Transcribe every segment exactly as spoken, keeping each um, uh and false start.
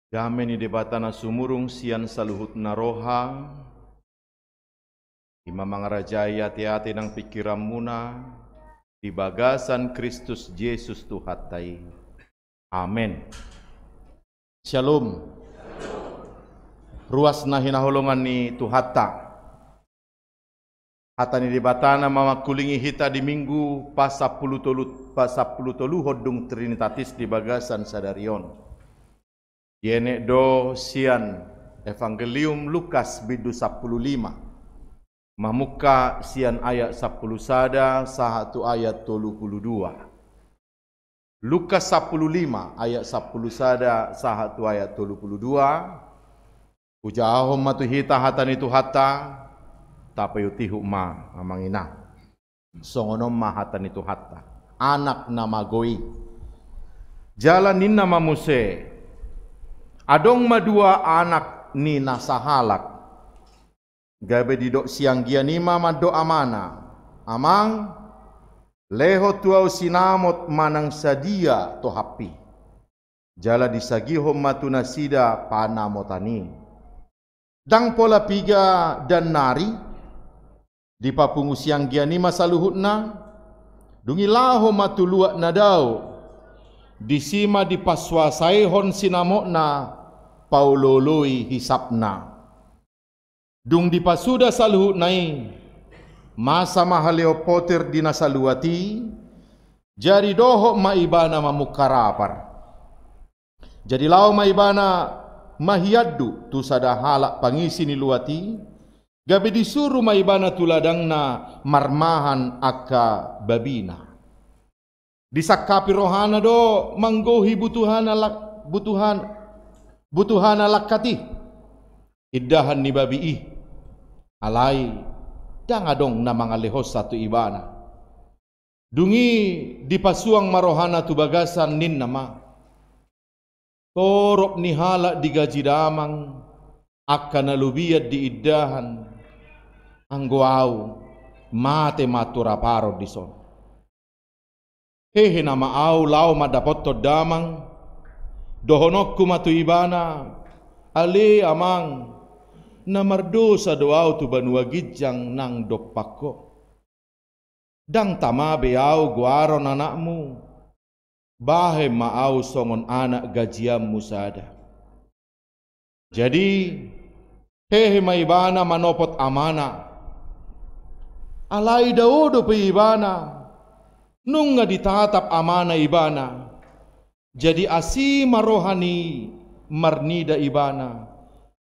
Dame ni Debata na sumurung sian saluhutna roha, i ma mangarajai ateate nang pingkiranmuna di bagasan Kristus Jesus Tuhanta i. Amen. Syalom. Ruas na hinaholongan ni Tuhanta. Hata ni Debata na mamangkulingi hita di Minggu pasampulu tolu, pasampulu toluhon dung Trinitatis di bagasan sadari on. Dienet do sian Evangelium Lukas bindu sampulu lima. Mamungka sian ayat sampulu sada sahat tu ayat tolu pulu dua. Lukas sampulu lima ayat sampulu sada sahat tu ayat tolu pulu dua. Hujahahon ma tu hita hata ni Tuhanta, tapaihutihut ma amang inang. Songon on ma hata ni Tuhanta. Anak na mago i. Jala ninna ma muse, adong ma dua anak ni na sahalak. Gabe didok sianggian i ma mandok amana, Amang, lehon tu ahu sinamot manang sadia tohap i. Jala disagihon ma tu nasida panamotan i. Ndang pola piga dan nari, dipapungu sianggian i ma saluhutna, dung i laho ma tu luat na dao, disi ma dipasuasaihon sinamotna paolooloi hisapna. Dung dipasuda saluhutna i, masa ma halehon potir di na saluat i, jadi dohot ma ibana mamungka rapar. Jadi laho ma ibana mahiandu tu sada halak pangisi ni luat i, gabe disuru ma ibana tu ladangna marmahan angka babina. Disangkapi rohana do manggohi butuhana lak-, butuhan-, butuhana langkat i, indahan ni babi i. Alai ndang adong na mangalehonsa tu ibana. Dung i dipasuang ma rohana tu bagasan, ninna ma, torop ni halak digaji damang angka na lobian di indahan, anggo ahu mate ma tu raparon dison. Hehe nama ahu laho mandapothon damang, dohononku ma tu ibana, ale amang, na mardosa do ahu tu banua ginjang nang dompak ho. Ndang tama be ahu goaron anakmu, bahen ma ahu songon anak gajianmu sada. Jadi, hehe ma ibana manopot amana. Alai dao dope ibana, nunga ditatap amana ibana. Jadi asi ma roha ni i, marnida ibana,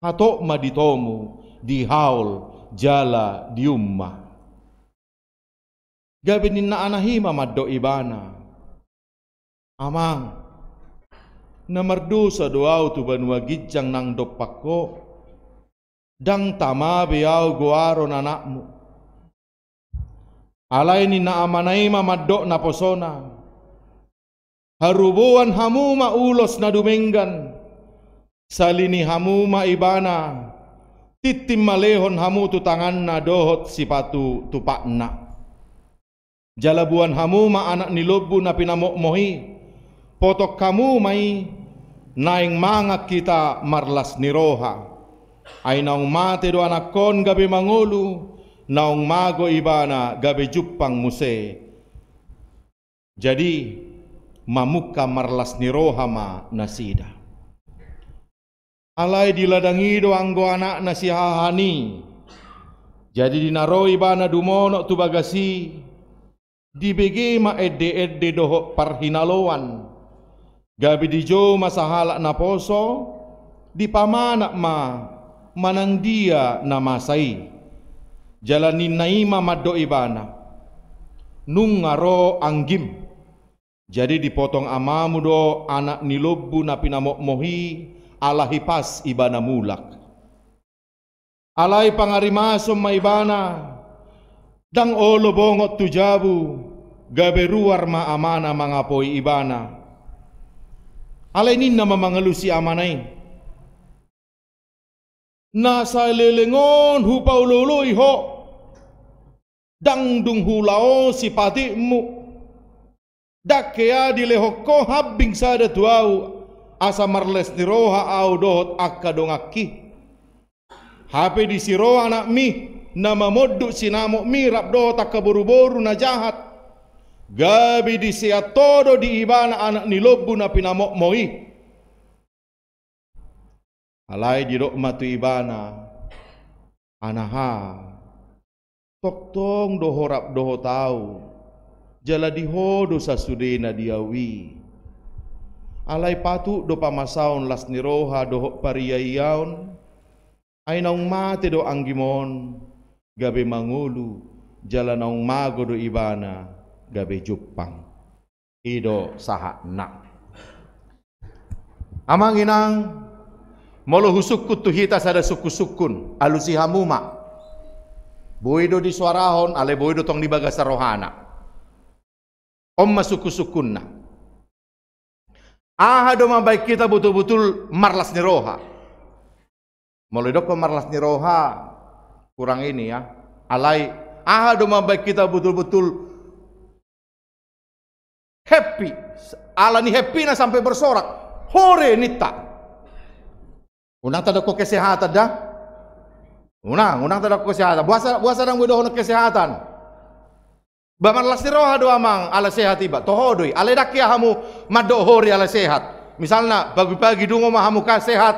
hatop ma ditomu, dihaol jala diumma. Gabe ninna anak i ma mandok ibana, amang, na mardosa do ahu tu banua ginjang nang dompak ho, ndang tama be ahu goaron anakmu. Alai ninna amana i ma mandok naposona, haruboan hamu ma ulos na dumenggan, salini hamu ma ibana, tintin ma lehon hamu tu tanganna dohot sipatu tupakna. Jala boan hamu ma anak ni lombu na pinamohmoh i, potong hamu ma i, naeng mangan hita marlas ni roha. Ai naung mate do anakkon gabe mangolu, naung mago ibana gabe jumpang muse. Jadi, mamungka marlas ni roha ma nasida. Alai di ladang i do anggo anakna sihahaan i. Jadi di na ro ibana dumonok tu bagas i, dibege ma ende-ende dohot parhinaloan. Gabe dijou ma sahalak naposo, dipamanat ma manang dia na masa i. Jala ninna i ma mandok ibana, nunga ro anggim. Jadi dipotong amamu do anak ni lombu na pinamohmoh i, ala hipas ibana mulak. Alai pangarimason ma ibana, ndang olo bongot tu jabu, gabe ruar ma amana mangapoi ibana. Alai ninna ma mangalusi amana i, na saleleng on hupaolooloi ho, ndang dung hulaosi patikmu. Ndang hea dilehon ho hambing sada tu ahu, asa marlas ni roha ahu dohot angka donganki. Hape disi ro anakmi, na mamondut sinamotmi rap dohot angka boruboru na jahat. Gabe diseat ho do di ibana anak ni lombu na pinamotmo i. Alai didok ma tu ibana, anaha, tongtong do ho rap dohot ahu, jala di ho do sasudena di ahu i. Alai patut do pamasaon las ni roha dohot pariaiaon, ai naung mate do anggim on, gabe mangolu, jala naung mago do ibana, gabe jumpang. I do sahatna. Amang inang, molo husungkun tu hita sada sungkunsungkun, alusi hamu ma. Boi do disuarahon, alai boi do tong di bagasan rohana. On ma sungkunsungkunna. Aha do mambahen hita botul-botul marlas ni roha? Molo didokkon marlas ni roha, kurang ini ya. Alai, aha do mambahen hita botul-botul happy? Ala ni happy-na sampe bersorak. Hore ninta. Unang tadokkon kesehatan da. Unang, unang tadokkon kesehatan. Boasa, boasa ndang boi dohonon kesehatan? Ba marlas ni roha do amang ala sehat iba. Toho do i. Alai ndang hea hamu mandok hore ala sehat. Misalna pagi-pagi dungo ma hamu ka sehat.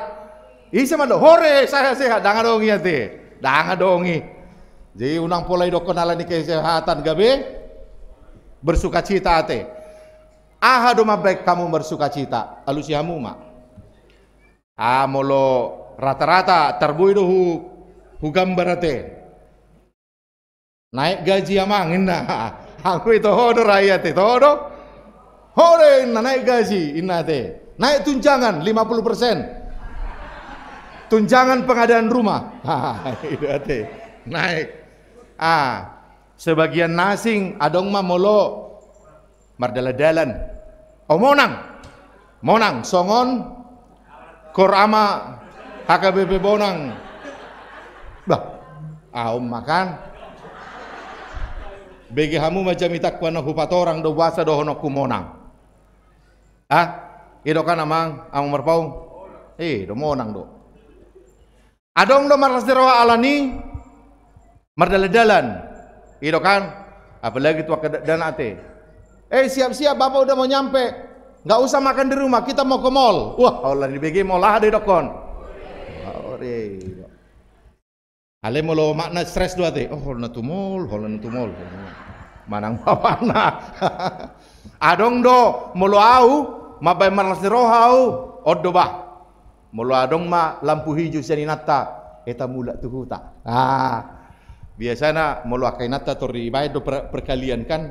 Ise mandok hore saya sehat. Ndang adong i ate. Ndang adong i. Jadi unang pola idokkon ala ni kesehatan gabe bersukacita ate. Aha do mambahen hamu bersukacita? Alusi hamu ma. Ah, molo rata-rata tarboi do hu, hugambar ate. Naik gaji amang, inna. Anggo i toho do ra i ate, toho do? Hore, inna, naik gaji, inna ate. Naik tunjangan lima puluh persen. Tunjangan pengadaan rumah. Itu ate. Naik. Ah, sebagian na asing adong ma molo mardalan-dalan. O monang. Monang songon kor ama H K B P Bonang. Bah, ahu ma kan. Bege hamu ma jamitangku annon hupatorang do boasa dohononku monang. Ah, i do kan amang, amang Marpaung. I do monang do. Adong do marlas ni roha ala ni mardalan-dalan. I do kan? Apalagi tu angka dakdanak ate. Eh, siap-siap, Bapak udah mau nyampe. Nggak usah makan di rumah, kita mau ke mall. Wah, holan dibege mall, aha do idokkon? Hore. Alai molo omakna stres do ate. Oh, holan na tu mall, holan na tu mall. Manang bapakna. Adong do, molo ahu, mambahen marlas ni roha ahu, on do bah. Molo adong ma lampu hijau sian inanta, eta mulak tu huta. Ah, biasana molo angka inanta tor dibahen do per, perkalian kan.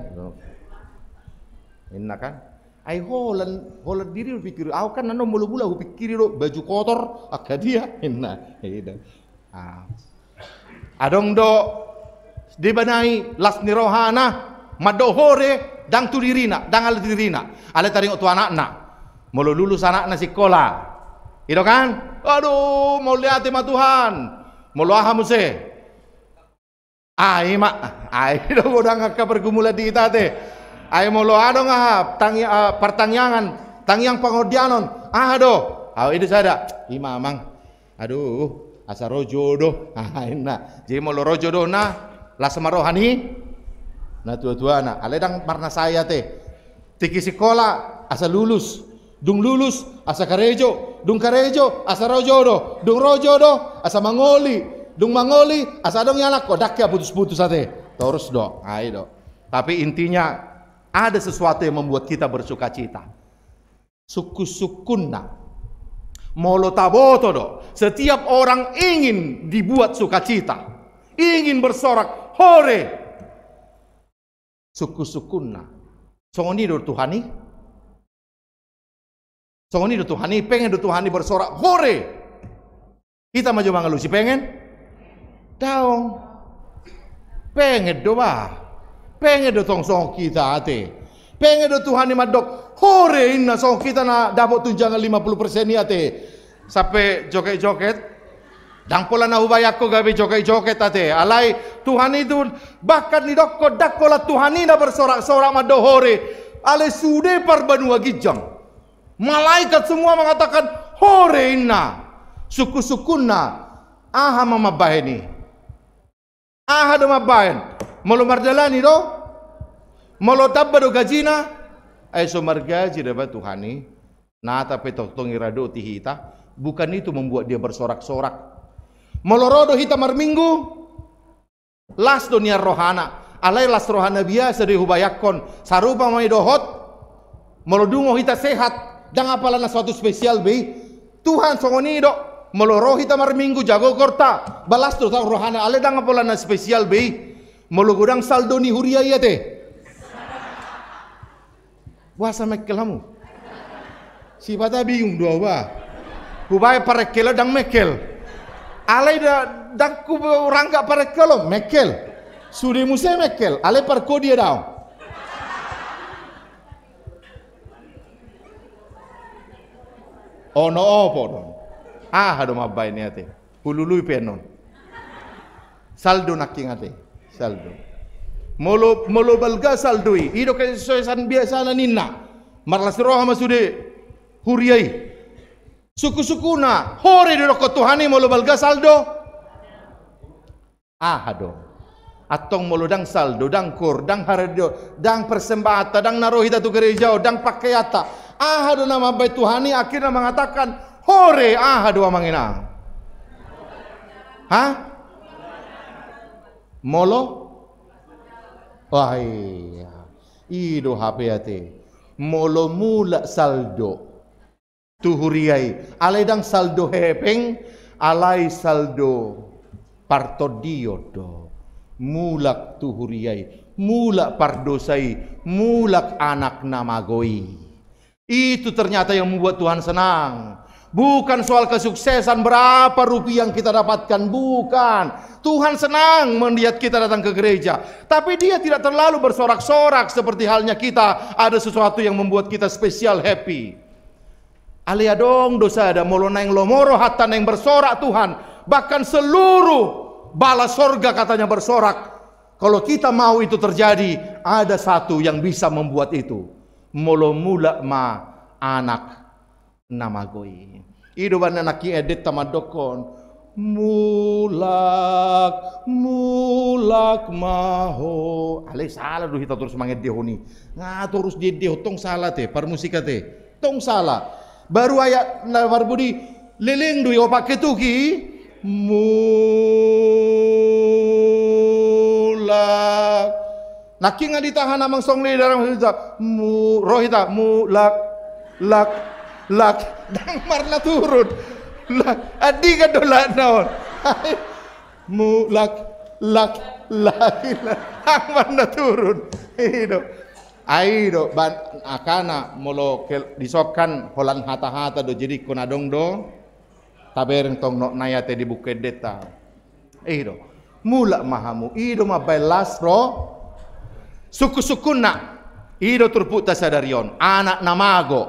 Inna kan. Ai holan, holan diri do pikir. Ahu kan annon molo mulak hupikiri do baju kotor angka dia. Inna. Ida. Ah. Adong do dibanai las ni rohana mandok hore, ndang tu dirina, ndang ala dirina. Alai taringot tu anakna. Molo lulus anakna sikola. I do kan? Aduh, mauliate ma Tuhan. Molo aha muse? Ai ma, ai do godang angka pergumulan di hita ate. Ai molo adong aha, tangi, ah, partangiangan, tangiang pangordianon. Aha do? Au i do sada. I ma amang. Aduh, asa ro jodoh. Ah, inna. Jadi molo ro jodohna, las ma roha ni natuatuana. Alai ndang marnasa i ate. Tingki sikola, asa lulus. Dung lulus, asa karejo. Dung karejo, asa ro jodoh. Dung ro jodoh, asa mangoli. Dung mangoli, asa adong ianakhon. Ndang hea putus-putus ate. Torus do, ai do. Tapi intinya, ada sesuatu yang membuat kita bersukacita. Sungkun-sungkunna. Molo taboto do, setiap orang ingin dibuat sukacita, ingin bersorak hore. Sungkun-sungkunna. Songon i do Tuhan i. Songon i do Tuhan i, pengen do Tuhan i bersorak hore. Hita ma jo mangalusi pengen? Daong. Pengen do bah. Pengen do tong songon hita ate. Pengen do Tuhan i mandok hore inna songon hita na dapot tunjangan lima puluh persen i ate. Sampe joget-joget. Ndang pola na hubayangkon gabe joget-joget ate. Alai Tuhan i tu bahkan didokkon ndang holan Tuhan i na bersorak-sorak mandok hore. Alai sude parbanua ginjang. Malaikat semua mengatakan, "Hore," inna. Sungkun-sungkunna, aha ma mambahen i? Aha do mambahen? Molo mardalani do? Molo tamba do gajina? Ai so margaji do ba Tuhan i? Nata pe tongtong iradoti hita. Bukan itu membuat dia bersorak-sorak. Molo ro do hita marminggu, las do nian rohana. Alai las rohana biasa do i hubayangkon. Sarupa ma i dohot molo dungo hita sehat, ndang apala na suatu spesial be i. Tuhan songon i do. Molo ro hita marminggu, jago gorta, ba las do tong rohana, alai ndang apala na spesial be i. Molo godang saldo ni huria i ate? Boasa mengkel hamu? Sipata bingung do au ba. Hubaen parengkel ndang mengkel. Alai da, ndang hurangga parengkel on, mengkel. Sude muse mengkel, alai parkodia daong. Ono opo do? Aha do mambahen i ate? Hulului pe annon. Saldo nangkin ate. Saldo. Molo, molo balga saldo i, i do kesuksesan biasana ninna. Marlas roha ma sude huria i. Sungkun-sungkunna, hore do didokkon Tuhan i molo balga saldo. Aha do? Antong molo ndang saldo, ndang koor, ndang haradeon, ndang persembahanta, ndang na ro hita tu gereja on, ndang pakaianta, aha do na mambahen Tuhan i akhirna mangatakan, "Hore," aha do amang inang? Ha? Molo? Wah, iya. I do hape ate. Molo mulak saldo tu huria i, alai ndang saldo hepeng, alai saldo partondion do. Mulak tu huria i, mulak pardosa i, mulak anak na mago i. Itu ternyata yang membuat Tuhan senang. Bukan soal kesuksesan, berapa rupiah yang kita dapatkan, bukan. Tuhan senang melihat kita datang ke gereja. Tapi Dia tidak terlalu bersorak-sorak seperti halnya kita ada sesuatu yang membuat kita spesial, happy. Alai adong do sada, molo naeng lomo rohanta, naeng bersorak Tuhan, bahkan seluruh bala sorga katanya bersorak. Kalau kita mau itu terjadi, ada satu yang bisa membuat itu. Molo mulak ma anak na mago i. I do umbahen nangkin endenta mandokkon, "Mulak, mulak ma ho." Alai sala do hita torus mangendehon i. Nga torus diendehon, tong sala ate, parmusik ate. Tong sala. Baru ayat na parbudi, leleng do i, opat ketuk i. Mulak. Nangkin nga ditahan amang songon i dalam hita. Mu, ro hita, mulak, lak, lak. Ndang marna turun. Lak, andingan do lakna on. Mulak, lak, lak, lak. Ndang marna turun. I do. Ai do, ban, angkana molo kel-, disongkan holan hata-hata do, jadi ingkon adong do tabereng tong notna i ate di buku endenta. I do. Mulak ma hamu, i do mambahen las ro. Sungkun-sungkunna. I do turpukta sadari on. Anak na mago.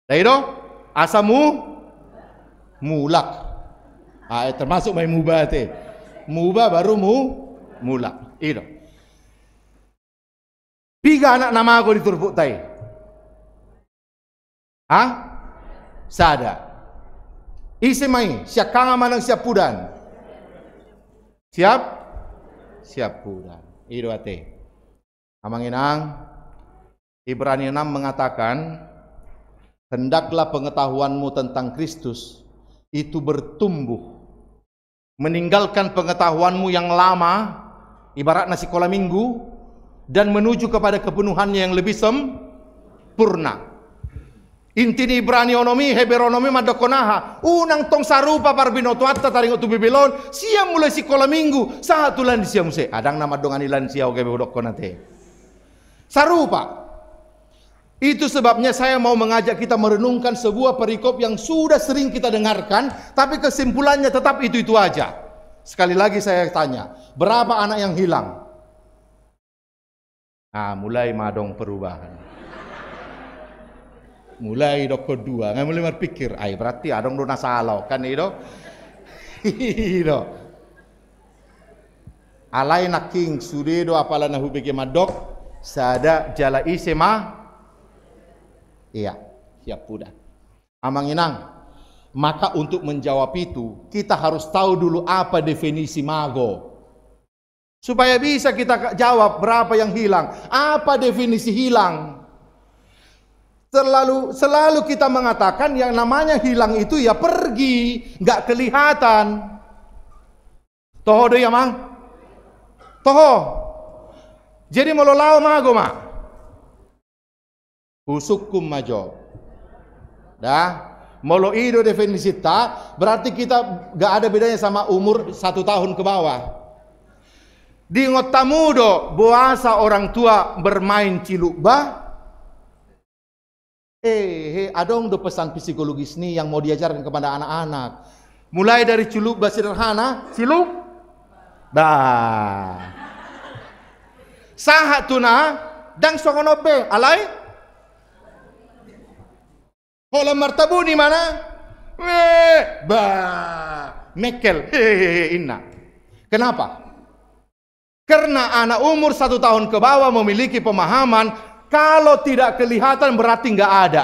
Dai do, asa mu, mulak. Ah, eh, termasuk ma i muba ate. Muba baru mu, mulak. I do. Piga anak na mago di turpukta i? Ha? Sada. Ise ma i, siangkangan manang siampudan? Siap? Siampudan. I do ate. Amang inang, Ibrani enam mengatakan, "Hendaklah pengetahuanmu tentang Kristus itu bertumbuh, meninggalkan pengetahuanmu yang lama, ibaratna sikola minggu, dan menuju kepada kepenuhannya yang lebih sempurna." Inti ni Ibrani onom i, Heber onom i mandokkon aha? Unang tong sarupa parbinotoanta taringot tu Bibel on, sian mulai sikola minggu sahat tu lansia muse. Ndang na mandongani lansia au gabe hudokkon ate. Sarupa. Itu sebabnya saya mau mengajak kita merenungkan sebuah perikop yang sudah sering kita dengarkan, tapi kesimpulannya tetap itu-itu aja. Sekali lagi saya tanya, berapa anak yang hilang? Ah, mulai ma adong perubahan. Mulai dokkon dua, nga mulai marpikir, ai berarti adong do na sala on, kan i do? I do. Alai nangkin sude do apala na hubege mandok, sada jala ise ma? Ia. Siap udah. Amang inang, maka untuk menjawab itu, kita harus tahu dulu apa definisi mago. Supaya bisa kita ka-, jawab berapa yang hilang. Apa definisi hilang? Terlalu, selalu kita mengatakan yang namanya hilang itu ya pergi, nggak kelihatan. Toho do i, amang? Toho. Jadi molo laho mago ma. Husungkun ma jo. Dah. Molo i do definisinta, berarti kita nggak ada bedanya sama umur satu tahun ke bawah. Diingot hamu do, boasa orang tua bermain cilukba? Eh, he, adong do pesan psikologis ni yang mau diajarkan kepada anak-anak. Mulai dari cilukba sederhana, ciluk. Bah. Sahat tu na, ndang songon on be, alai? Holan martabuni ma na. Eh, bah. Mekkel. Hehehe, inna. Kenapa? Karena anak umur satu tahun ke bawah memiliki pemahaman, kalau tidak kelihatan berarti nggak ada.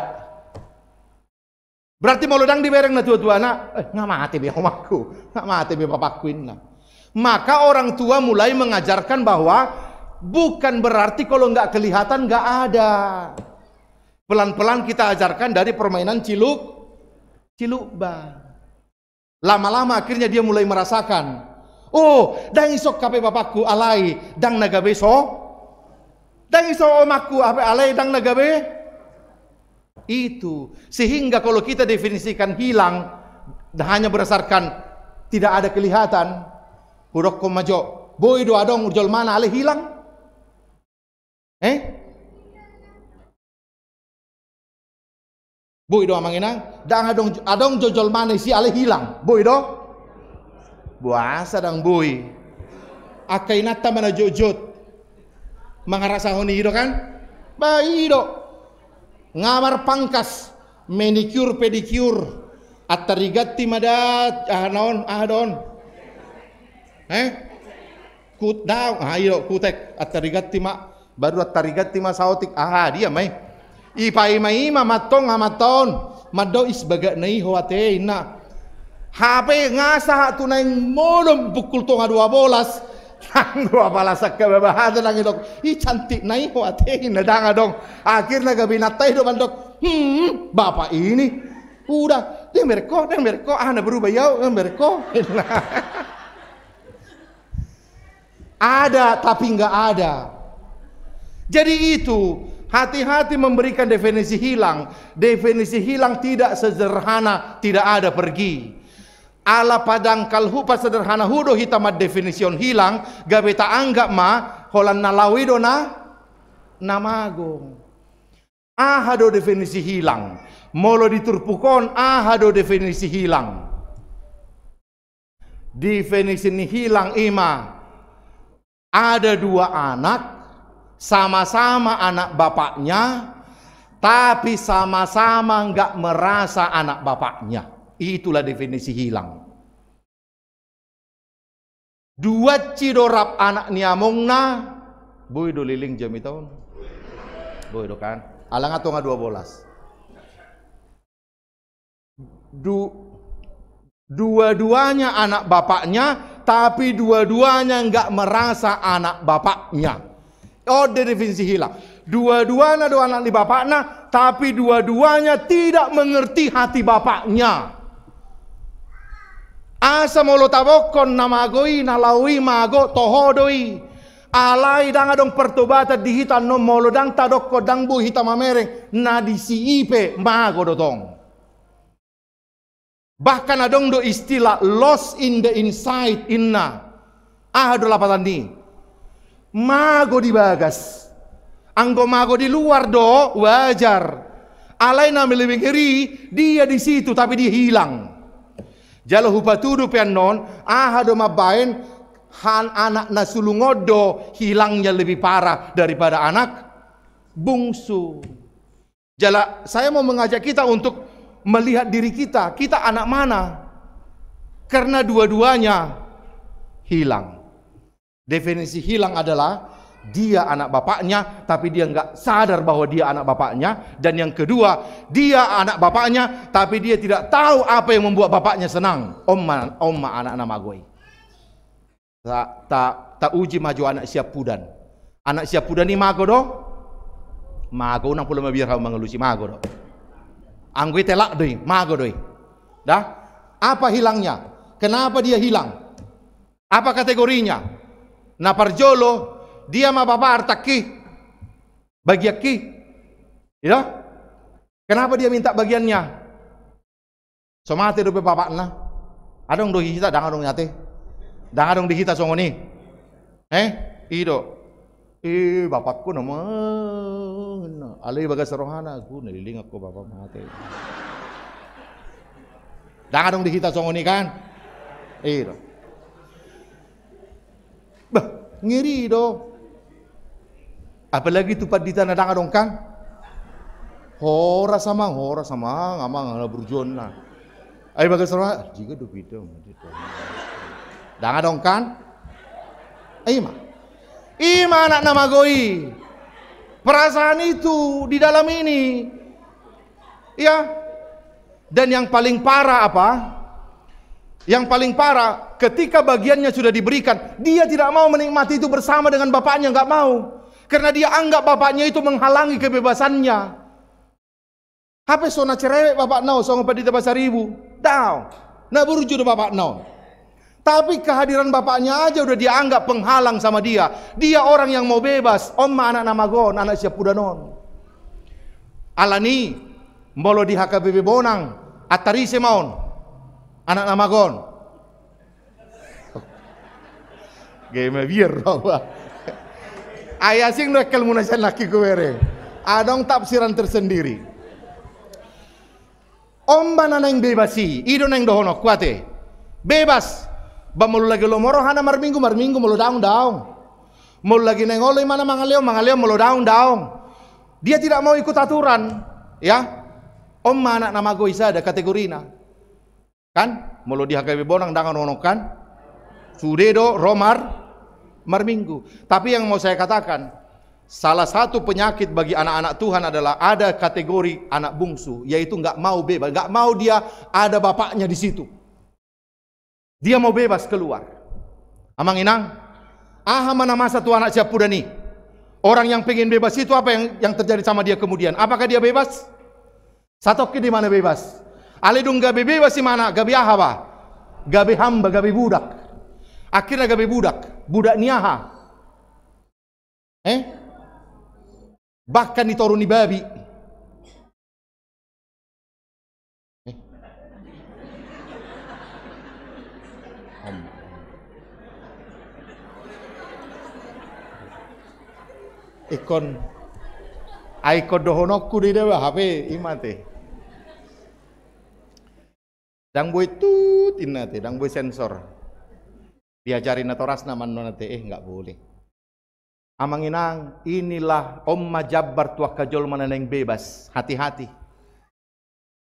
Berarti molo ndang dibereng na tua-tuana, eh, nggak mate be omakku, nggak mate be bapakku, inna. Maka orang tua mulai mengajarkan bahwa bukan berarti kalau nggak kelihatan nggak ada. Pelan-pelan kita ajarkan dari permainan ciluk, cilukba. Lama-lama akhirnya dia mulai merasakan, oh, ndang dison hape bapakku alai ndang na gabe so, ndang dison omakku hape alai ndang na gabe itu. Sehingga kalau kita definisikan hilang hanya berdasarkan tidak ada kelihatan, hudokkon ma jo, boi do adong jolmana alai hilang? Eh? Boi do, amang inang? Ndang adong, adong jo jolmana isi alai hilang. Boi do? Boasa ndang boi? Angka inanta ma na jotjot mangarasahon i do kan? Bah, i do. Nga marpangkas, manicure, pedicure. Antar diganti ma da, aha na on, aha do on? Eh? Kut-, daong, ah, i do, kutek, antar diganti ma, baru antar diganti ma saotik, aha, dia ma i. Ipaima-ima ma antong amanta on, mandok, is, bagak na i ho ate, inna. Hape nga sahat tu naeng modom pukul tonga dua bolas, nang dua bolas angka babahata nang idok, i, cantik na i ho ate, inna, ndang adong. Akhirna gabe inanta i do mandok, hmm, bapak ini, udah, ndang bereng ho, ndang bereng ho, aha na berubah i au, ndang bereng ho, inna. Ada tapi nggak ada. Jadi itu, hati-hati memberikan definisi hilang. Definisi hilang tidak sederhana tidak ada pergi. Ala padangkal hu-, pasederhana hu do hita mandefinisihon hilang, gabe taanggap ma holan na laho i do na, na mago. Aha do definisi hilang? Molo di turpuk on, aha do definisi hilang? Definisi ni hilang i ma, ada dua anak, sama-sama anak bapaknya, tapi sama-sama nggak merasa anak bapaknya. Itulah definisi hilang. Duansi do rap anak ni amongna, boi do leleng jamita on. Boi do kan? Ala nga tonga dua bolas. Du-, dua-duanya anak bapaknya, tapi dua-duanya nggak merasa anak bapaknya. On do definisi hilang. Dua-duana do anak ni bapakna, tapi dua-duanya tidak mengerti hati bapaknya. Asa molo tabokkon na mago i, na laho i mago, toho do i. Alai ndang adong pertobatan di hita annon molo ndang tadokkon, ndang boi hita mamereng, na disi i pe mago do tong. Bahkan adong do istilah lost in the inside, inna. Aha do lapatan ni i? Mago di bagas. Anggo mago di luar do wajar. Alai na lebih ngeri, dia di situ tapi dia hilang. Jala hupatudu pe annon, aha do mambaen, han-, anak na sulung on do hilangnya lebih parah daripada anak bungsu. Jala, saya mau mengajak kita untuk melihat diri kita. Kita anak mana? Karena dua-duanya hilang. Definisi hilang adalah Dia anak bapaknya, tapi dia nggak sadar bahwa dia anak bapaknya. Dan yang kedua, dia anak bapaknya, tapi dia tidak tahu apa yang membuat bapaknya senang. On ma, on ma anak na mago i. Ta, ta, tauji ma jo anak siampudan. Anak siampudan i mago do? Mago, unang pola mabiar hamu mangalusi, mago do? Anggo i telak do i, mago do i. Dah? Apa hilangnya? Kenapa dia hilang? Apa kategorinya? Na parjolo, dia ma bapa artangki, bagianki. Iya? Kenapa dia minta bagiannya? So mate dope bapakna. Adong do hita, ndang adong ate. Ndang adong di hita songon i. Eh? I do. Eh, bapakku nama. Alai bagas rohana, aku nalilingan ko bapak mate. Ndang adong di hita songon i kan? I do. Bah, ngeri do. Apalagi tu pandita na ndang adong kan? Horas amang, horas amang, amang na burjuonna. Ai bagas roha, jika do pita. Ndang adong kan? Ima. Ima anak na mago i. Perasaan itu di dalam ini. Ya. Dan yang paling parah apa? Yang paling parah, ketika bagiannya sudah diberikan, dia tidak mau menikmati itu bersama dengan bapaknya, nggak mau. Karena dia anggap bapaknya itu menghalangi kebebasannya. Hape so na cerewet bapakna on, songon pandita Pasaribu. Daong. Na burju do bapakna on. Tapi kehadiran bapaknya aja udah dia anggap penghalang sama dia. Dia orang yang mau bebas. On ma anak na mago on, anak siampudan on. Alani, molo di H K B P Bonang, antar ise ma on. Anak na mago on. Gabe mabiar roha. Ai asing do akkalmuna sian nangkin hubereng. Adong tafsiran tersendiri. On ma na naeng bebas i, i do naeng dohononku ate. Bebas. Ba molo lagi lomo rohana marminggu, marminggu, molo daong, daong. Molo lagi naeng olo imana mangalehon, mangalehon, molo daong, daong. Dia tidak mau ikut aturan, ya. On ma anak na mago i sada kategorina. Kan? Molo di H K B P Bonang ndang adong kan? Sude do ro mar, marminggu. Tapi yang mau saya katakan, salah satu penyakit bagi anak-anak Tuhan adalah ada kategori anak bungsu, yaitu nggak mau bebas, nggak mau dia ada bapaknya di situ. Dia mau bebas keluar. Amang inang, aha ma na masa tu anak siampudan i? Orang yang pengen bebas itu apa yang, yang terjadi sama dia kemudian? Apakah dia bebas? Satongkin do imana bebas. Alai dung gabe bebas imana, gabe aha ba? Gabe hamba, gabe budak. Akhirna gabe budak. Budak ni aha? Eh? Bahkan ni toru ni babi. Eh? Om. Ingkon, ai ingkon dohononku do i da ba, hape i ma ate. Ndang boi tut inna ate, ndang boi sensor. Diajari natorasna ma annon ate, eh, nggak boleh. Amang inang, inilah on ma jambar tu angka jolma na naeng bebas, hati-hati.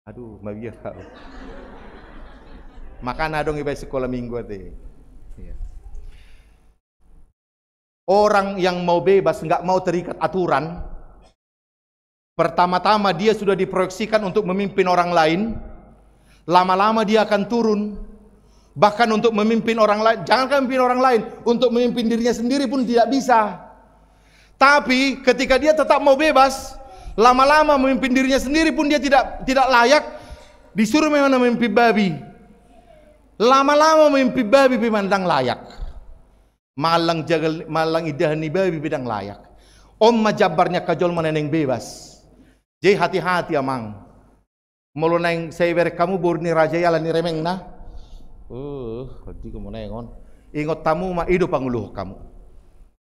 Aduh, mabiar au. Makana adong iba i sikola minggu ate. Iya. Orang yang mau bebas, nggak mau terikat aturan, pertama-tama dia sudah diproyeksikan untuk memimpin orang lain, lama-lama dia akan turun. Bahkan untuk memimpin orang lain, jangankan memimpin orang lain, untuk memimpin dirinya sendiri pun tidak bisa. Tapi ketika dia tetap mau bebas, lama-lama memimpin dirinya sendiri pun dia tidak tidak layak, disuruh memang memimpin babi. Lama-lama memimpin babi pe memang ndang layak. Mangallang jagal, mangallang indahan ni babi pe ndang layak. On ma jambar ni angka jolma na naeng bebas. Jadi hati-hati amang. Molo naeng sai bereng hamu boru ni raja i ala ni remengna. Uh, hodi hamu naeng on. Ingot hamu ma i do panguluhon hamu.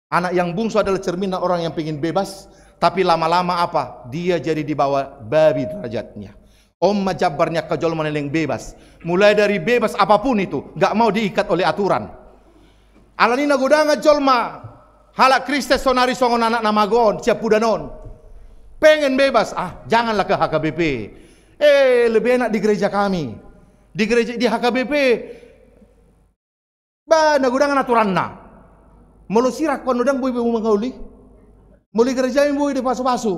Anak yang bungsu adalah cerminan orang yang pengen bebas, tapi lama-lama apa? Dia jadi di bawah babi derajatnya. On ma jambar ni angka jolma na naeng bebas. Mulai dari bebas apapun itu, nggak mau diikat oleh aturan. Alani na godangan jolma, halak Kristen sonari songon anak na mago on, siampudan on. Pengen bebas, ah, janganlah ke H K B P. Eh, lebih enak di gereja kami. Di gereja, di H K B P. Bah, na godangan aturanna. Molo sirang ho annon ndang boi be ho mangoli. Molo i gerejami boi do pasu-pasu.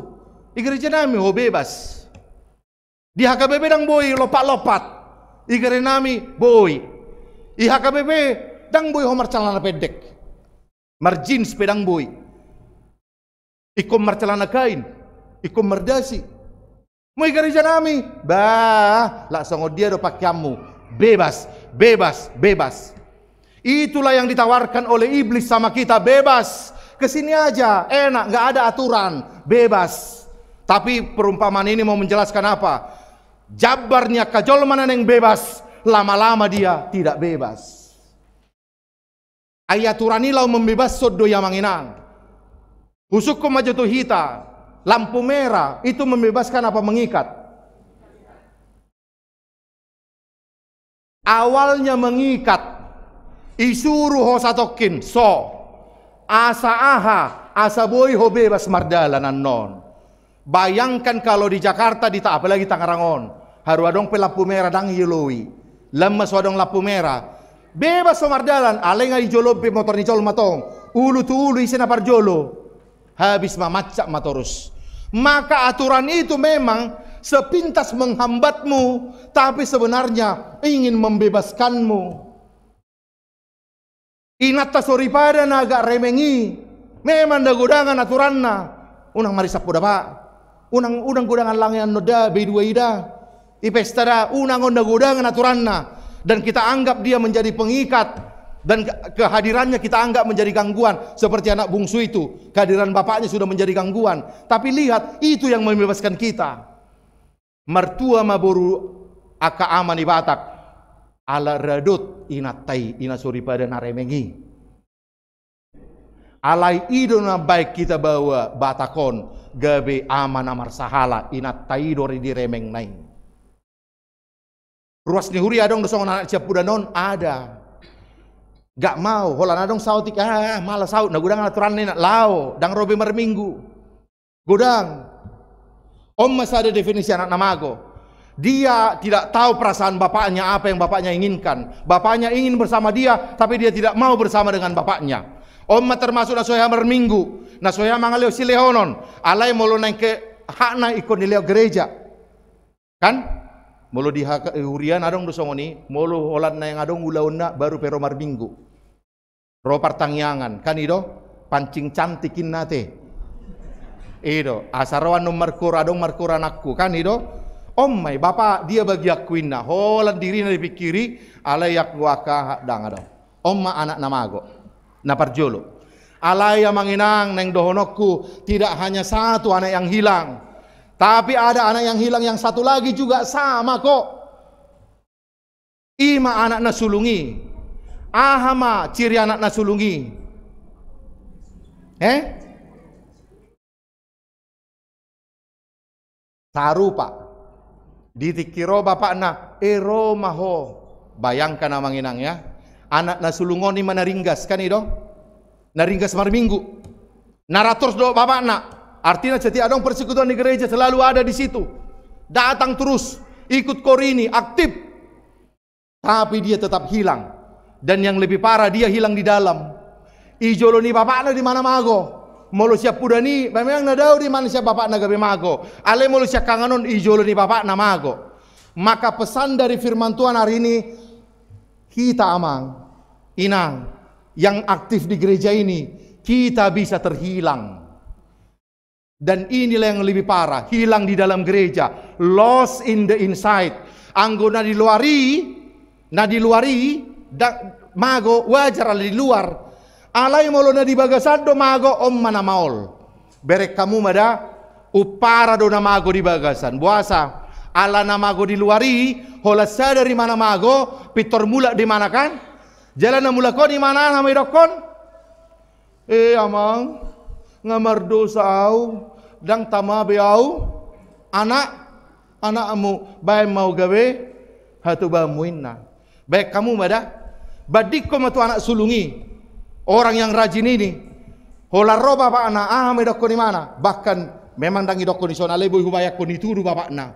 I gereja nami ho bebas. Di H K B P ndang boi lompat-lompat. I gereja nami boi. I H K B P ndang boi ho marcelana pendek. Marjeans pe ndang boi. Ingkon marcelana kain, ingkon mardasi. Molo i gereja nami, bah, laos songon dia do pakeanmu. Bebas, bebas, bebas. Itulah yang ditawarkan oleh iblis sama kita, bebas. Ke sini aja, enak, nggak ada aturan, bebas. Tapi perumpamaan ini mau menjelaskan apa? Jambar ni angka jolma na naeng bebas, lama-lama dia tidak bebas. Ai aturan i laho mambebashon do i, amang inang. Husungkun ma jo tu hita, lampu merah itu membebaskan apa mengikat? Awalnya mengikat, isuru ho satongkin, so. Asa aha, asa boi ho bebas mardalan annon. Bayangkan kalau di Jakarta, di ta-, apalagi Tangerang on, haru adong pe lampu merah ndang ioloi. Lam ma so adong lampu merah, bebas ho mardalan, alai nga i jolo pe motor ni jolma tong. Ulu tu ulu, ise na parjolo. Habis ma, macet ma torus. Maka aturan itu memang sepintas menghambatmu, tapi sebenarnya ingin membebaskanmu. Inanta soripada na agak remeng i, memang nda godangan aturanna. Unang marisap ho da, Pak. Unang, unang godangan langean on da, B dua i da. I pesta da, unang, on nda godangan aturanna. Dan kita anggap dia menjadi pengikat. Dan ke-, kehadirannya kita anggap menjadi gangguan. Seperti anak bungsu itu, kehadiran bapaknya sudah menjadi gangguan. Tapi lihat, itu yang membebaskan kita. Martua ma boru angka ama ni Batak, ala radot inanta i, ina soripada na remeng i. Alai i do na baen hita baoa Batak on, gabe ama na marsahala, inanta i do di remengna i. Ruas ni huria adong do songon anak siampudan on, ada. Gak mau, holan adong saotik, ah, malas au, na godang aturanna, laho, ndang ro be marminggu. Godang. On ma sada definisi anak na mago. Dia tidak tahu perasaan bapaknya, apa yang bapaknya inginkan. Bapaknya ingin bersama dia, tapi dia tidak mau bersama dengan bapaknya. On ma termasuk na so hea marminggu, na so hea mangalehon silehonon. Alai molo naeng ke hakna ingkon dilehon gereja. Kan? Molo di hak-, huria na adong do songon i, molo holan naeng adong ulaonna baru pe ro marminggu. Ro partangiangan, kan i do, pancing cantik inna te. I do, asa ro annon markor, adong markor anakku, kan i do. On ma i, bapa, dia bagianku inna, holan dirina dipingkiri, alai anggo angka aha ndang adong. On ma anak na mago, na parjolo. Alai amang inang, naeng dohononku, tidak hanya satu anak yang hilang, tapi ada anak yang hilang yang satu lagi juga sama kok. I ma anak na sulung i. Aha ma ciri anak na sulung i? Eh? Sarupa. Di tingki ro bapakna, e, ro ma ho. Bayangkan amang inang ya. Anak na sulung on i ma na ringgas, kan i do? Na ringgas marminggu. Na ra torus dohot bapakna. Artinya setiap adong persekutuan di gereja selalu ada di situ. Datang terus, ikut kor ini, aktif. Tapi dia tetap hilang. Dan yang lebih parah, dia hilang di dalam. I jolo ni bapakna di ma na mago. Molo siampudan i, memang na dao di ma na sian bapakna gabe mago. Alai molo siangkangan on, i jolo ni bapakna mago. Maka pesan dari firman Tuhan hari ini, kita amang, inang, yang aktif di gereja ini, kita bisa terhilang. Dan inilah yang lebih parah, hilang di dalam gereja, lost in the inside. Anggo na di luar i, na di luar i, da-, mago, wajar ala di luar. Alai molo na di bagasan do mago, on ma na maol. Bereng hamu ma da, umpara do na mago di bagasan. Boasa, ala na mago di luar i, holan sada do i ma na mago, pintor mulak do i ma na, kan? Jala na mulak on i ma na, aha ma didokkon? E amang, nga mardosa au, ndang tama be au. Anak, anakmu, baen ma au gabe hatubamu inna. Baen hamu ma da. Bandingkon ma tu anak sulung i. Orang yang rajin ini. Holan ro bapakna, aha ma didokkon i ma na. Bahkan memang ndang didokkon i songon i, alai boi hubayangkon i tudu bapakna.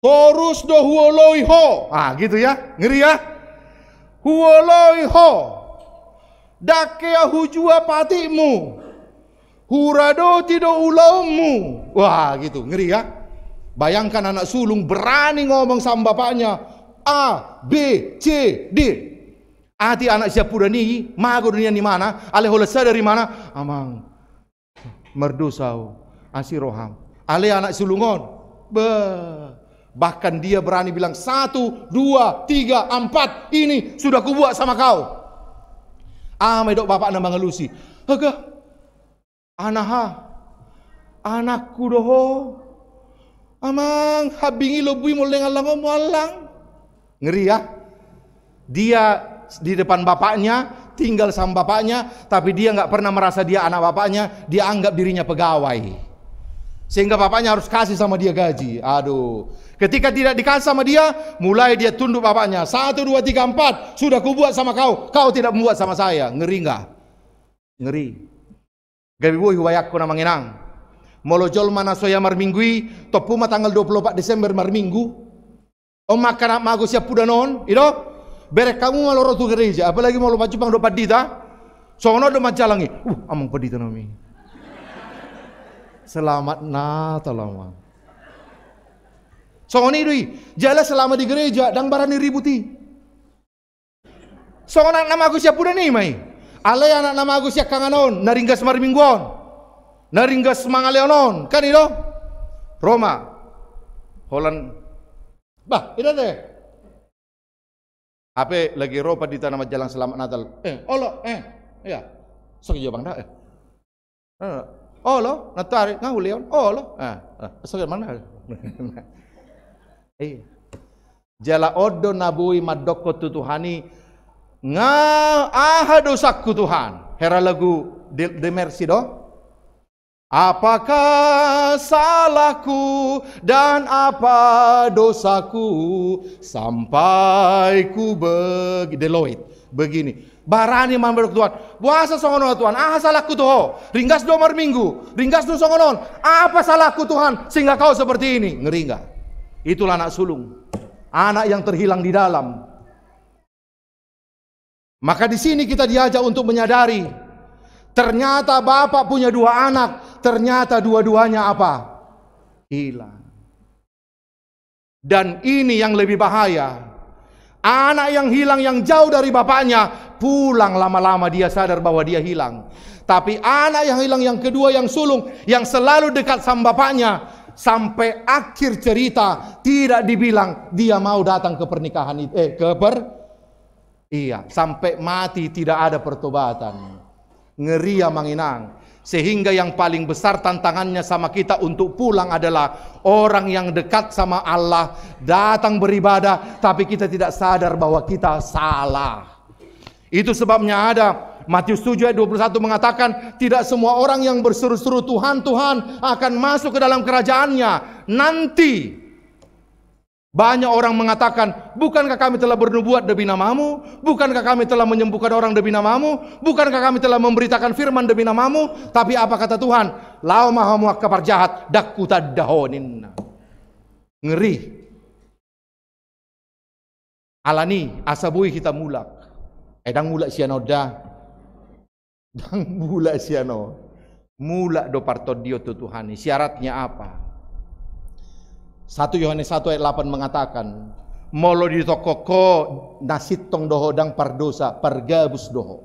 Torus do huoloi ho. Ah, gitu ya. Ngeri ya. Huoloi ho. Ndang hea hujua patikmu, huradoti do ulaonmu. Wah, gitu, ngeri ya. Bayangkan anak sulung berani ngomong sama bapaknya, A, B, C, D. Atik anak siampudan i, mago do nian imana, alai holan sada do imana, "Amang, mardosa ahu, asi roham." Alai anak sulung on, bah, bahkan dia berani bilang, "Satu, dua, tiga, empat, ini sudah kubuat sama kau." Aha ma didok bapakna mangalusi? "Aga, anaha, anakku do ho. Amang, hambing i lombu i molo dang allang on muallang." Ngeri ya. Dia di depan bapaknya, tinggal sama bapaknya, tapi dia nggak pernah merasa dia anak bapaknya, dia anggap dirinya pegawai. Sehingga bapaknya harus kasih sama dia gaji. Aduh. Ketika tidak dikasih sama dia, mulai dia tunduk bapaknya. "Satu, dua, tiga, empat. Sudah kubuat sama kau. Kau tidak membuat sama saya." Ngeri nggak? Ngeri. Gabe boi hubayangkon, amang inang. Molo jolma na so hea marminggu i, tompu ma tanggal dua puluh opat Desember marminggu. On ma angka na mago siampudan on, i do? Bereng hamu ma ro tu gereja, apalagi molo manjumpang dohot pandita. Songon on do manjalang i. "Uh, amang pandita nami. Selamat Natal, amang." Songon i do i. Jala selama di gereja, ndang barani ribut i. Songon anak na mago siampudan i ma i. Alai anak na mago siangkangan on, na ringgas marminggu on, na ringgas mangalehon on, kan i do? Ro ma. Holan. Bah, i do te. Hape lagi ro pandita na manjalang selamat Natal. "Eh, olo, eh." Iya. Sok jo bang da, eh. Eh, olo, nantoari, nga ulehon, olo. Eh, eh, so, mana? Iya. Jala on do na boi mandokkon tu Tuhan i, nga aha dosangku Tuhan? Hera lagu The, The Mercy do? Apakah salahku dan apa dosaku sampai ku begi-, The Lloyd, begini. Barani ma mandok Tuhan, "Boasa songon on Tuhan? Aha salahku tu ho? Ringgas do marminggu, ringgas do songon on. Apa salahku Tuhan sehingga kau seperti ini?" Ngeri nggak? Itulah anak sulung. Anak yang terhilang di dalam. Maka di sini kita diajak untuk menyadari, ternyata bapak punya dua anak, ternyata dua-duanya apa? Hilang. Dan ini yang lebih bahaya. Anak yang hilang, yang jauh dari bapaknya, pulang lama-lama dia sadar bahwa dia hilang. Tapi anak yang hilang yang kedua, yang sulung, yang selalu dekat sama bapaknya, sampai akhir cerita tidak dibilang dia mau datang ke pernikahan itu, eh, ke per-, iya, sampai mati tidak ada pertobatan. Ngeri, amang inang. Sehingga yang paling besar tantangannya sama kita untuk pulang adalah orang yang dekat sama Allah, datang beribadah, tapi kita tidak sadar bahwa kita salah. Itu sebabnya ada Matius tujuh ayat dua puluh satu mengatakan, "Tidak semua orang yang berseru-seru, 'Tuhan, Tuhan,' akan masuk ke dalam kerajaan-Nya." Nanti banyak orang mengatakan, "Bukankah kami telah bernubuat demi nama-Mu? Bukankah kami telah menyembuhkan orang demi nama-Mu? Bukankah kami telah memberitakan firman demi nama-Mu?" Tapi apa kata Tuhan? "Laho ma hamu angka parjahat, ndang hutanda ho," ninna. Ngeri. Alani, asa boi hita mulak. Eh, ndang mulak sian on da. Ndang mulak sian on. Mulak do partondion tu Tuhan i. Syaratnya apa? Satu Yohanes satu ayat delapan mengatakan, molo ditongkok ho, na sintong do ho, ndang pardosa, pargabus do ho.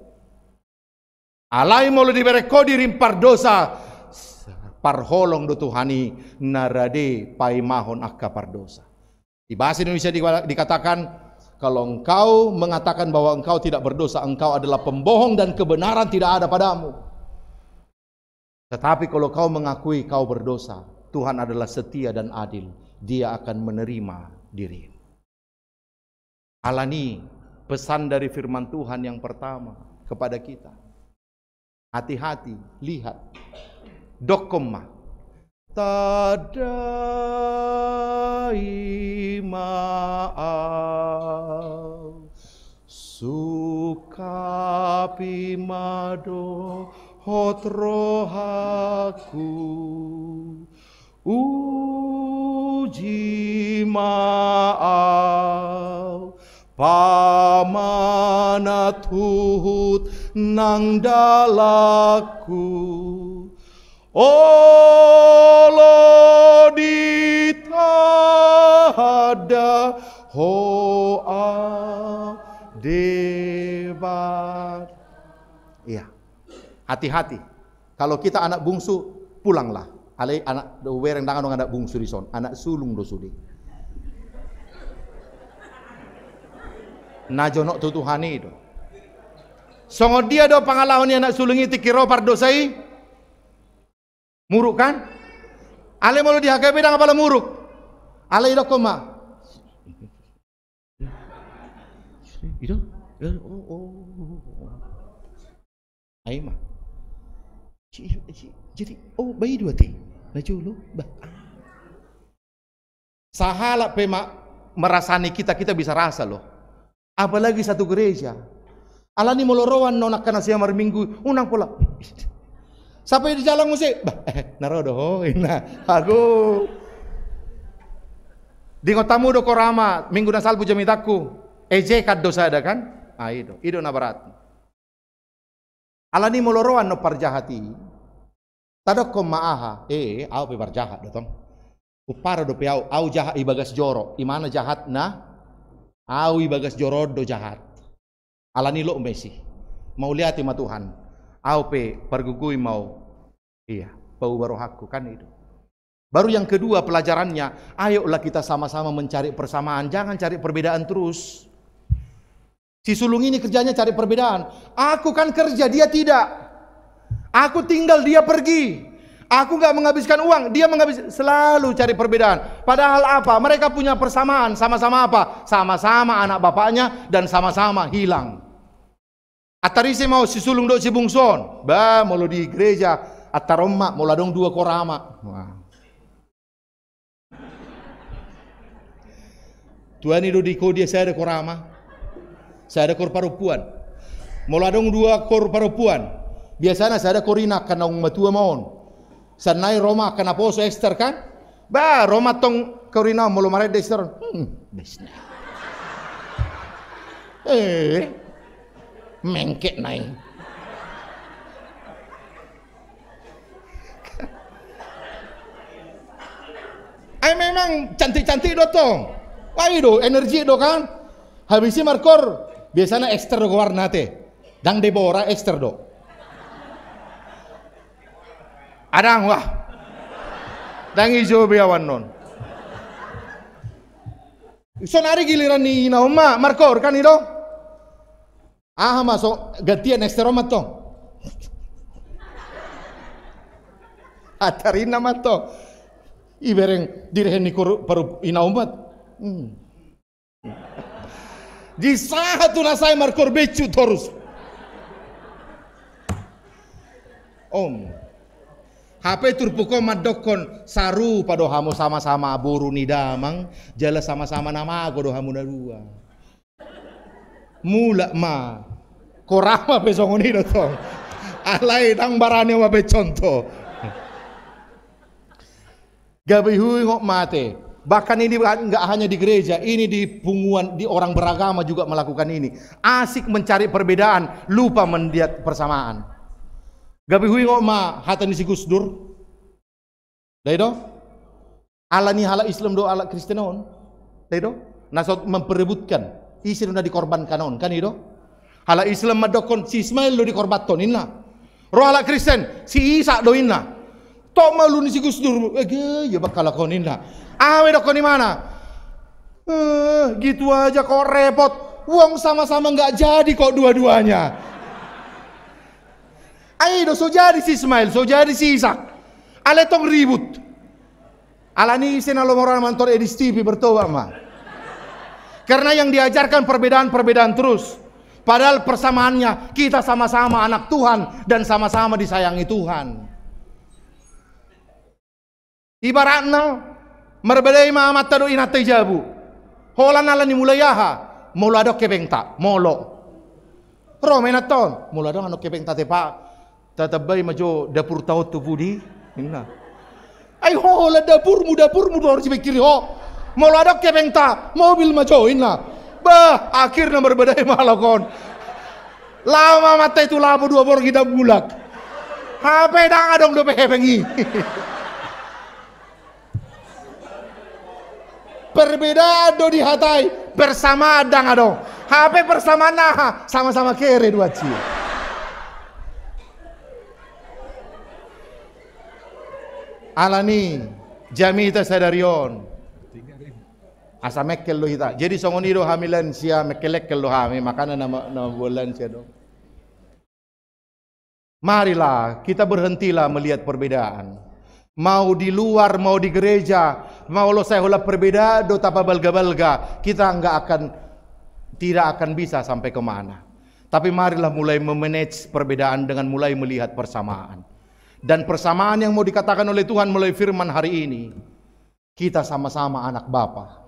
Alai molo dibereng ho dirim pardosa, parholong do Tuhan i na rade paimahon angka pardosa. Di bahasa Indonesia di-, dikatakan, "Kalau engkau mengatakan bahwa engkau tidak berdosa, engkau adalah pembohong dan kebenaran tidak ada padamu. Tetapi kalau kau mengakui kau berdosa, Tuhan adalah setia dan adil. Dia akan menerima dirimu." Alani, pesan dari firman Tuhan yang pertama kepada kita. Hati-hati, lihat. Dokkon ma. Tandai ma au, sungkapi ma dohot rohangku. Uji ma au, paman Manat huhut nang dalanku, olo ditanda Ho au Debata. Iya. Hati-hati. Kalau kita anak bungsu, pulanglah. Alai anak, hubereng ndang adong anak bungsu dison, anak sulung do sude. Na jonok tu Tuhan i do. Songon dia do pangalaho ni anak sulung i tingki ro pardosa i? Muruk kan? Alai molo di H K B ndang apala muruk. Alai didokkon ma. Itu? Ya, oh, oh, oh. Ai ma. Si, si, jadi, oh, ba i do ate. Na jolo, ba. Ah. Sahalak pe ma, merasani kita, kita bisa rasa loh. Apalagi satu gereja. Alani molo ro annon angka na sian marminggu, unang pola. Sampe di jalan muse, bah, eh, na ro do ho, inna. Ago. Diingot hamu do korama, minggu na salpu jamitangku. Ejekan do sada kan? Ah, i do. I do na berat. Alani molo ro annon parjahat i. Tadokkon ma aha? Eh, au pe parjahat do tong. Umpara dope au, au jahat ibagas joro. Imana jahatna? Au ibagas joro on do jahat. Alani lot ma isi. Mauliate ma Tuhan. Au pe pargogoi ma au. Iya, pauba rohangku kan itu. Baru yang kedua pelajarannya, ayolah kita sama-sama mencari persamaan, jangan cari perbedaan terus. Si sulung ini kerjanya cari perbedaan. Aku kan kerja, dia tidak. Aku tinggal, dia pergi. Aku nggak menghabiskan uang, dia menghabis, selalu cari perbedaan. Padahal apa? Mereka punya persamaan, sama-sama apa? Sama-sama anak bapaknya dan sama-sama hilang. Antar ise ma on si sulung dohot si bungsu on? Bah, molo di gereja, antar on ma, molo adong dua korama. Wah. Tuani do di kodia sada korama, sada kor parompuan. Molo adong dua kor parompuan, biasana sada kor ina, angka naung matua ma on. Sannai ro ma angka naposo, Ester kan? Bah, ro ma tong kor ina on molo marende Ester on. Hmm, besna. Eh, mengkek nai. Ai memang cantik-cantik do tong. Ai do, energi do kan. Habis i markor, biasana Ester do goarna ate. Ndang Debora, Ester do. Adang wah. Ndang ijo be au annon. Sonari giliran ni ina on ma, markor kan i do. Aha ma so gantian Ester on ma tong. Antar ina ma tong. Ibereng direhen ni kor paru ina on ma. Hmm. Disahat tu na sai markor becu torus. Om. Hape turpuk on mandokkon sarupa do hamu sama-sama boru ni damang, jala sama-sama na mago do hamu na dua. Mulak ma. Korama pe songon i do tong. Alai ndang barani au mambaen contoh. Gabe huingot ma ate. Bahkan ini nggak hanya di gereja, ini di punguan, di orang beragama juga melakukan ini. Asik mencari perbedaan, lupa melihat persamaan. Gabe huingot ma hata ni si Gus Dur. Dai do? Ala ni halak Islam do halak Kristen on. Dai do? Na so memperebutkan. Ise do na dikorbankan on, kan i do? Halak Islam mandokkon si Ismail do dikorbanhon, inna. Ro halak Kristen, si Isak do, inna. Tok ma ulu ni si Gus Dur, ege, ia bangkalak on, inna. Aha ma didokkon imana? Eh, gitu aja kok repot. Wong sama-sama nggak jadi kok dua-duanya. Ai do, so jadi si Ismail, so jadi si Isak. Alai tong ribut. Ala ni ise na lomo ro manonton Edis T V, bertobat ma. Karena yang diajarkan perbedaan-perbedaan terus. Padahal persamaannya kita sama-sama anak Tuhan dan sama-sama disayangi Tuhan. Ibaratna, marbadai ma amanta dohot inanta i jabu. Holan ala ni mulai aha? Molo adong hepengta, molo. Ro ma inanta on, molo adong annon hepengta ate pa, tatambai ma jo dapurta on tu pudi, inna. Ai holan dapurmu, dapurmu do harus dipikiri ho. Molo adong hepengta, mobil ma jo, inna. Bah, akhirna marbadai ma halak on. Laho ma mantai tu lapo dua borngin ndang mulak. Hape ndang adong dope hepeng i. Perbedaan do dihatai, persamaan ndang adong. Hape persamaan aha? Sama-sama kere do ansi. Alani, jamita sadari on. Asa mengkel do hita. Jadi songon i do hami lansia, mengkel-engkel do hami, makana nama, nama buat lansia do. Marilah, kita berhentilah melihat perbedaan. Mau di luar, mau di gereja, mau lo sai holan perbedaan do tapabalga-balga, kita nggak akan, tidak akan bisa sampai kemana. Tapi marilah mulai memanage perbedaan dengan mulai melihat persamaan. Dan persamaan yang mau dikatakan oleh Tuhan melalui firman hari ini, kita sama-sama anak Bapa.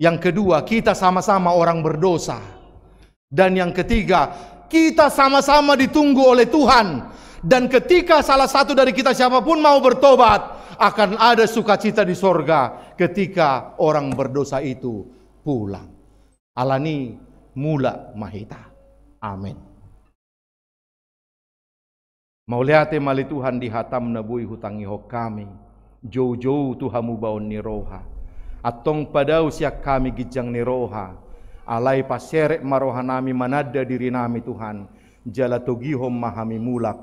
Yang kedua, kita sama-sama orang berdosa. Dan yang ketiga, kita sama-sama ditunggu oleh Tuhan. Dan ketika salah satu dari kita siapapun mau bertobat, akan ada sukacita di sorga ketika orang berdosa itu pulang. Alani, mulak ma hita. Amin. Mauliate ma ale Tuhan di hatam na boi hutangihon hami, joujou tu hamubaon ni roha. Antong padao sian hami ginjang ni roha, alai paseret ma rohanami mananda dirinami Tuhan, jala togihon ma hami mulak,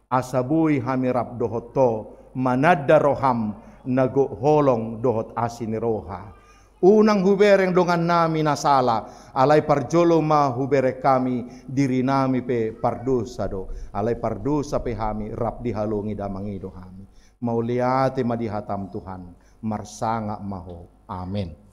asa boi hami rap dohot Ho, mananda roham na gok holong dohot asi ni roha. Unang hubereng dongannami na sala, alai parjolo ma hubereng hami, dirinami pe pardosa do, alai pardosa pe hami rap dihalongi damang i do hami. Mauliate ma di hatam Tuhan, marsangap ma Ho. Amen.